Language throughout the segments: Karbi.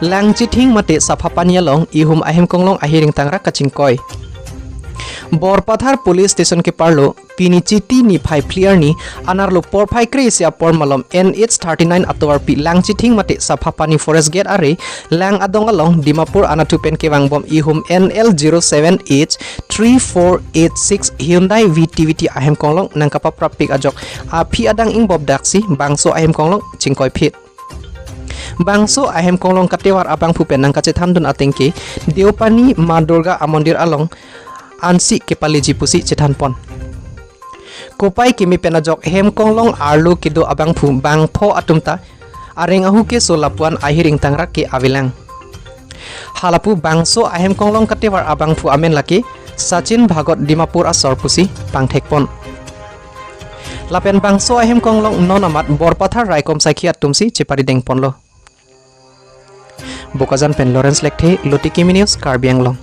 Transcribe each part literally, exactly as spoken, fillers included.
Langchithing mate Saphapani along ihum ahem konglong ahiring tangrak kachingkoi. Borpathar Police Station keparlo pini Chiti niphai phli arni anerlo porphai kre-isi apor malom N H thirty-nine atovarpi Langchithing mate Saphapani Forest Gate are lang adong along Dimapur anatthu pen kevangbom ihum N L zero seven H three four eight six Hyundai V T V T ahem konglong nangkapaprapik ajok aphi adang ingbop daksi bangso ahem konglong chingkoiphit. Bangso ahem konglong katevar abangphu pen nangkachethandun atengke Deopani Ma Durga amondir along ansi kepaleji pusi chethanpon. Kopai keme pen ajok hem konglong arlo kedo abangphu bangpho atum ta areng ahu keso lapuan ahiring tangrak ke avelang. Halapu bangso ahem konglong katevar abangphu amen lake Sachin Bhagat Dimapur asor pusi pangthekpon. Lapen bangso ahem konglong non amat Borpathar raikom saikhi atumsi cheparidengponlo. Bokajan pen Lawrence Lekthe, Lotiki Mini News, Karbi Anglong.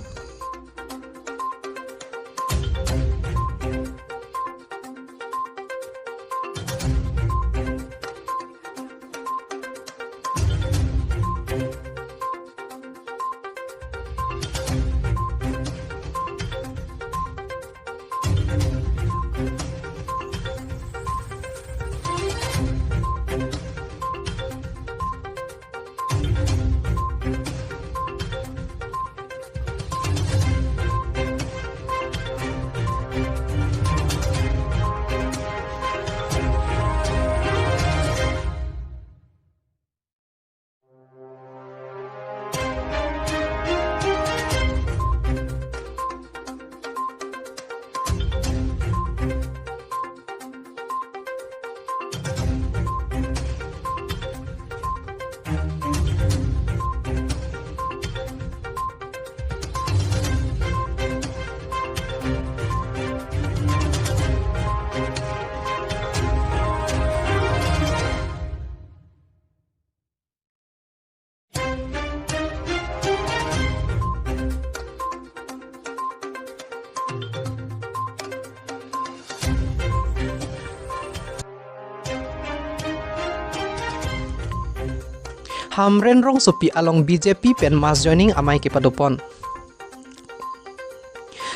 Hamren rongsopi along B J P pen mass joining amei kepadopon.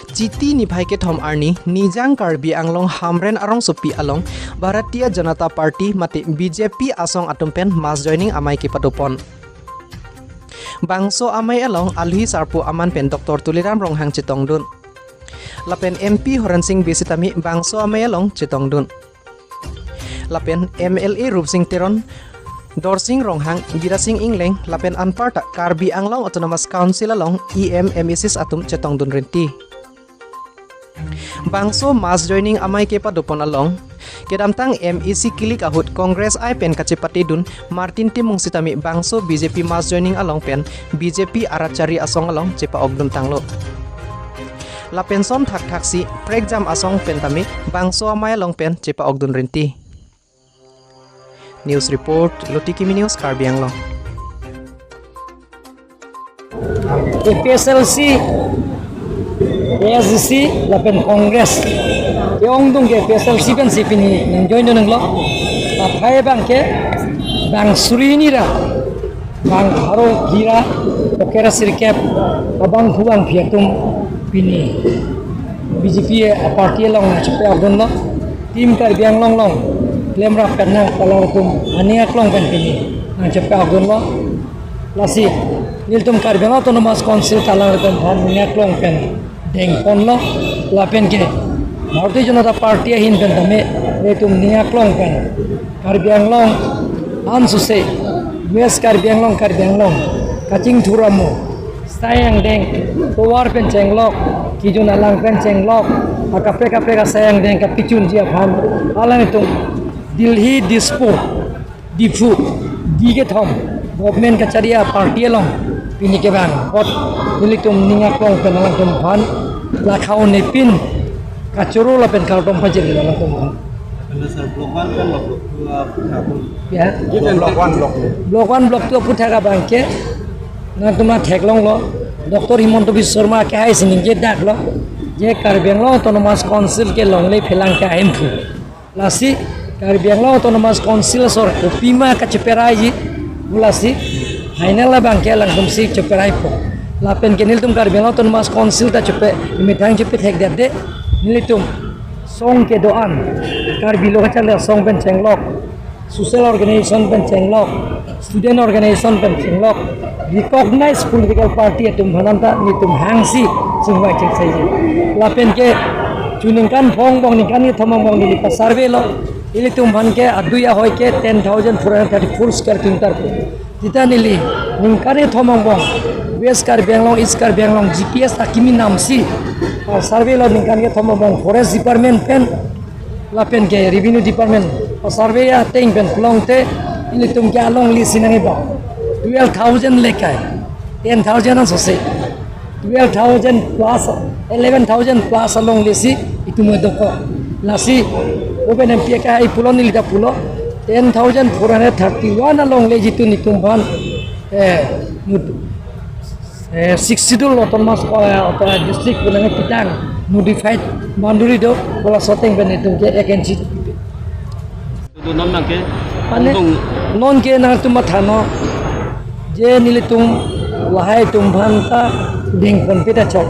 Chiti niphai kethom arni Nijang Karbi Anglong Hamren arongsopi along Bharatiya Janata Party mate B J P asong atum pen mass joining amei kepadopon. Bangso amei along alhi sarpo aman pen Doctor Tuliram Ronghang chetongdun. Lapen M P Horen Sing Bey sitame bangso amei along chetongdun. Lapen M L A Rupsing Teron, Dorsing Ronghang, Birasing Engleng, lapen anparta Karbi Anglong Autonomous Council along E M, M A Cs atum chetongdun rinti. Bangso mass joining amei kepadopon along kedamtang M A C kilik ahut Congress I pen kachepatedun Martin Timung sitame bangso B J P mass joining along pen B J P arat chari asong along chepa-okdun tanglo. Lapen son thakthak si prekjam asong pen tame bangso amei along pen chepa-okdun rinti. News report, Lotiki Mini News, Karbi Anglong. A P H L C, A S D C, lapen Congress. Ke-ongdung ke A P H L C pensi pini nangjoindun nanglo. Aphai abangke bang suri hini ra, bang pharo phli ra, poker sirkep, abangphu bangphi atum pini B J P a party along nangchepa-okdunlo. Team Karbi Anglong along klemrap pen nangpalang atum aning aklong pen pini nangchepa-okdunlo. Lasi nelitum Karbi Anglong Autonomous Council kelang atum aphan ning aklong pen dengponlo, lapen ke Bharatiya Janata Party ahin pen tame nelitum ning aklong pen Karbi Anglong ansose West Karbi Anglong, Karbi Anglong kachingthur amo, sai angdeng, tovar pen chenglok, kejun alang pen chenglok, akaprek kaprek asai angdeng kapachunji aphan alangtum Delhi, Dispur, Diphu, D kethom government kachari a party along pini kevang apot nelitum ning aklong pen alangtum aphan lakhau nepin kachoro lapen kardom pajir alangtum aphan. Hello sir, block one pen block two, uh, aphuthak. Ya. Block one, block two. Block one, block two aphuthak abangke nangtum theklonglo. Doctor Himanta Biswa Sarma kehai si ningjedaklo je Karbi Anglong Autonomous Council ke longle phelang ke ahemphu. Lasi Karbi Anglong Autonomous Council asor kopima kacheperaiji, lasi Final abang ke alangtum si cheperaipo. Lapen ke nelitum Karbi Anglong Autonomous Council ta chepe, methang chepe thekdet de. Nelitum song kedo-an, Karbi lo kacharli asong pen chenglok, social organization pen chenglok, student organization pen chenglok, recognized political party atum aphan ta nelitum hangsi chingvai chingsaiji. Lapen ke chu ningkan phongo angbong, ningkan kethom angbong neli pa-survey lo. Ilitum aphan ke adui ahoi ke ten thousand four hundred thirty-four square kilometer pu. Seta neli ningkan kethom angbong West Karbi Anglong, East Karbi Anglong, G P S akimi namsi, ah, survey lo ningkan kethom angbong Forest Department pen lapen ke Revenue Department, ah, survey ateng pen pulote ilitum ke alongle si nangji abang twelve thousand lekai, ten thousand an sose. Twelve thousand plus, eleven thousand plus alongle si itum edoko. Lasi, open M P A kahai pulo neli ta pulo, ten thousand four hundred thirty-one alongle jitu nelitum aphan, eh, nut-, eh, Sixth Schedule Autonomous, eh, Autonomous District pu nangketang notified boundary do, pu laso ateng pen itum ke agency. Itu non nang ke. Mane, untung. Non ke nangtum mathanon, je nelitum lahai atum aphan ta dengponpe ta chok.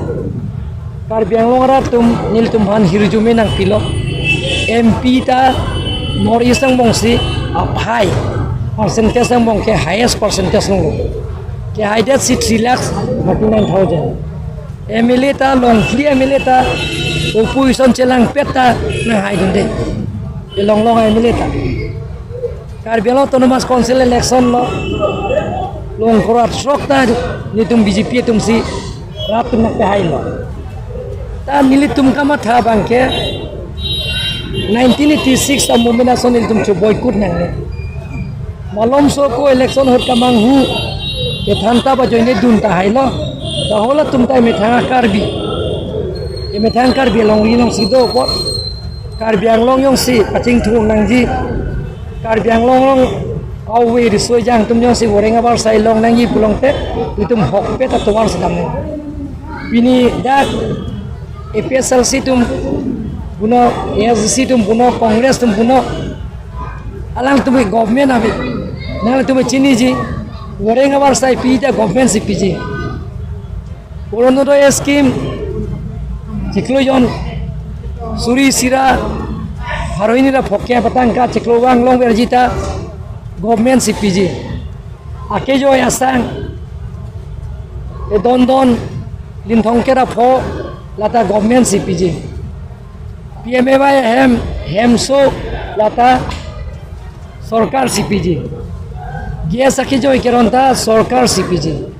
Karbi Anglong arat atum nelitum aphan hirjume nangpilo. M P ta North East angbong si aphai percentage angbong ke highest percentage longlo. Kehaidet si three lakhs thirty-nine thousand. M L A ta, longphli M L A ta, opposition chelangpet ta nanghaidunde. Kelong long M L A ta. Karbi Anglong Autonomous Council election lo, long crore throk ta nelitum B J P atum si rat atum nangpehailo. Ta nelitum kamatha abang ke nineteen eighty-six a-movement ason nelitum cho-boycott nangne. Malomso ako election ahut kamanghu kethan ta ba joine dun tahailo. Ta halatum ta emethang Karbi, emethang Karbi alongri alongsi do apot Karbi Anglong jongsi kachingthur nangji, Karbi Anglong along awe riso ejang atum jongsi voreng avarsai long nangji pulote itum ahokpet atovar si damnang. Pini dak A P H L C atum punon, A S D C atum punon, Congress atum punon, alangtum government ave, nangtum chiniji, voreng avarsai pi ta government si piji. Orunodoi scheme chiklo jon suri isi ra pharo hini ra phongo patangka chiklo vang longverji ta government si piji. Akejoi asang, edondon, linthong kera pho, lata government si piji. P M A Y hem, hemso, lata sorkar si piji. Gas akejoi keron ta sorkar si piji.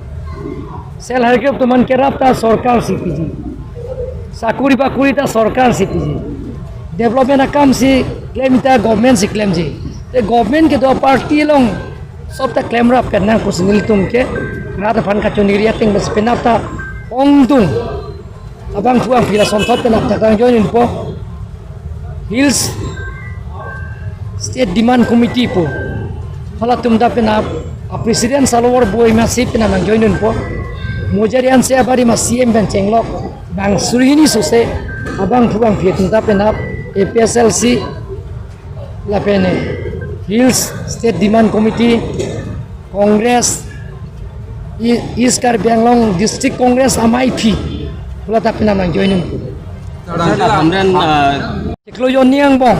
Self help group atum aphan kerap ta sorkar si piji. Sakuri bakuri ta sorkar si piji. Development akam si klem ta government si klemji. Te government kedo aparty along sob ta klemrap kenang pusi nelitum ke rat aphan kachoniri ateng bes penap ta ongdung abangphu abangphi la sonthot penap ta nangjoin unpo. Hills State Demand Committee pu, halatum ta penap a-president Salawar Bey masi penap nangjoin unpo. Mojari anse abari ma C M pen chenglok bang suri hini sose abangphu abangphi atum ta penap A P H L C lapen Hills State Demand Committee, Congress, E-, East Karbi Anglong District Congress amaiphi, pu lata penap nangjoin unpo. Sir, sir, hamren, uh, chiklo jon hini angbong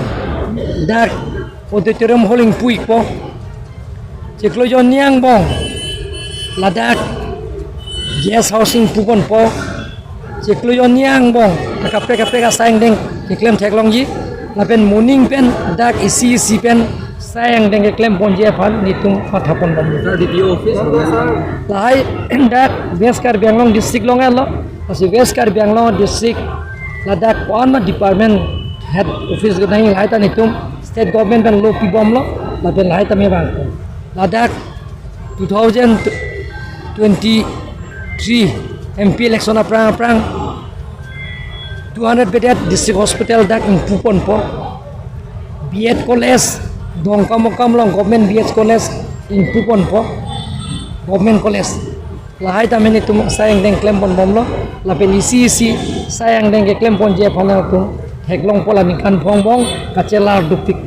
dak auditorium hall ingpu-ikpo. Chiklo jon hini angbong ladak guest house ingpuponpo. Chiklo jon hini angbong kaprek kaprek asai angdeng keklem theklongji. Lapen moning pen dak isi isi pen sai angdeng keklemponji aphan nelitum mathapon bom. Sir, D T O office, sir. Lahai dak West Karbi Anglong district along lo. Lasi West Karbi Anglong district ladak ko-an ma department head office kedang lahai ta nelitum state government pen lo pibomlo. Lapen lahai ta me bang ladak two thousand twenty-three M P election aphrang aphrang two hundred bedded district hospital dak ingpuponpo. B Ed college, Dongkamukam along government B Ed college ingpuponpo. Government college. Lahai ta me nelitum sai angdeng klempon bomlo. Lapen isi isi sai angdeng keklemponji aphan nangtum theklongpo, la ningkan phongo angbong kachelar dukpik.